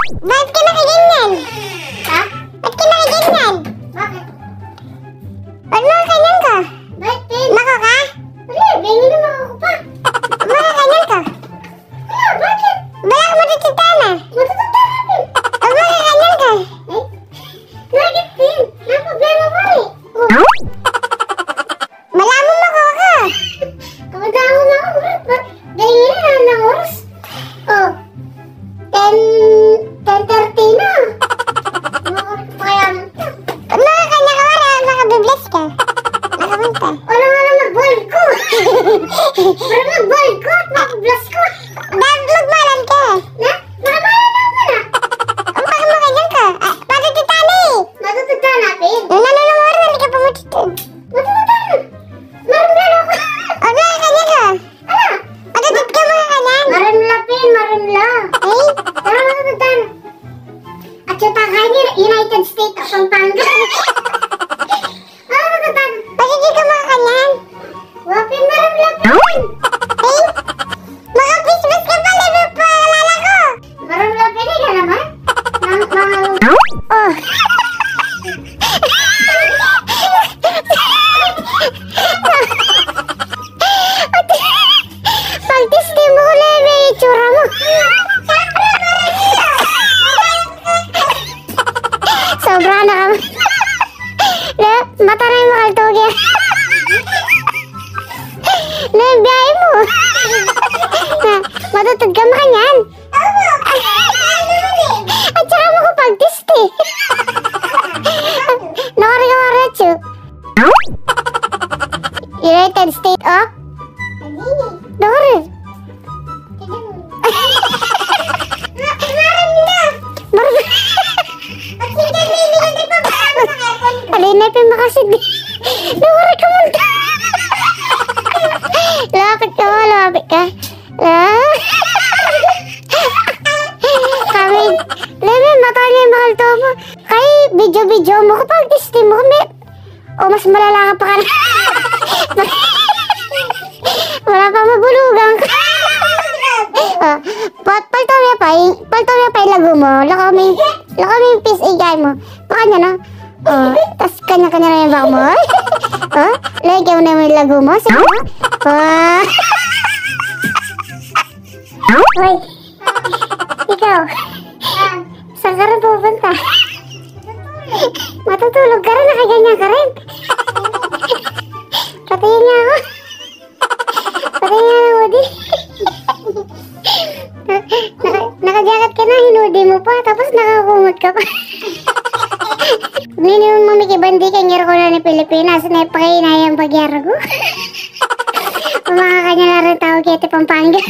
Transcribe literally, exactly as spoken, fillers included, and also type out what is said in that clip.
Ba't ka nakaganyan? Ha? Ba't ka nakaganyan? Bakit? Ba't nakaganyan ka? Ba't, Pin? Mako ka? Wala, ganyan na mako pa. Ba't nakaganyan ka? Wala, bakit? Bala ka matututan na. Matututan na, Pin. Ba't nakaganyan ka? Eh? Bakit, Pin? Ano problema mo eh? Malaman mo ko ka. Kamadama na ako, Brad. Ba't ganyan na ang oras? Oh, ten, ten thirty na. Ano oras pa kaya naman to? Ano ka, nakawala, nakabibless ka. Nakapunta. Wala nga lang nag-vlog ko. Wala nag-vlog ko at nakabibless ko. Nag-vlog malam ka. Na? Nakamayan na ako na. Ang pag mo ganyan ka. Ah, matututan na eh. Matututan na, Pin. Nung nanunungor, hindi ka pa matututan. Matututan na. Marunong ako. O, na, kanya ka. Ala. Matutut ka, mga kanyan. Marunong la, Pin, marunong la. Eh? Tara, matututan. At yung tagay ni United States of Pampanga. Matututan. Matutut ka, mga kanyan. Wa, Pin, marunong la, Pin. Eh? Makabisbis ka pa, libre pa, lala ko. Marunong la, Pin, ka naman. Mang, mang, oh. Pagtisti mo ko na yung itsura mo. Sobra na ka. Na, mata na yung makaltog yan. Na yung biyahe mo. Na, matutut ka, makanyan. At saka mo ko pagtisti. Nakari ka maretso. United States of? Nakari. Mar-, alin na yung makasid? Nakari ka munta. Lapit ka, lapit ka. Ah. Kami, leme, mata niya yung makalto mo. Kay, video-video mo, kapag tisti mo, kami, o mas malala ka pa ka na. Wala pa mabulugan ka. Ah, pa-, palto niya pa, yung, palto niya pa yung lagu mo. Lako mo yung, lako mo yung pis igay mo. Pakanya na. O, tas kanya-kanya na yung bako mo. O, lagyan mo na yung lagu mo. Sa, o. Hoy, ikaw, saan ka rin pupunta? Matutulog ka rin, nakaganyan ka rin. Patayin niya ako. Patayin niya ako, di. Naka, naka-jacket ka na, hinudi mo pa, tapos nakakumot ka pa. Nini mo mamikibandi kay ngero ko na ni Pilipinas, na ipakinayang pagyargo. Mga kanya na rin tawag kaya ti Pampanga.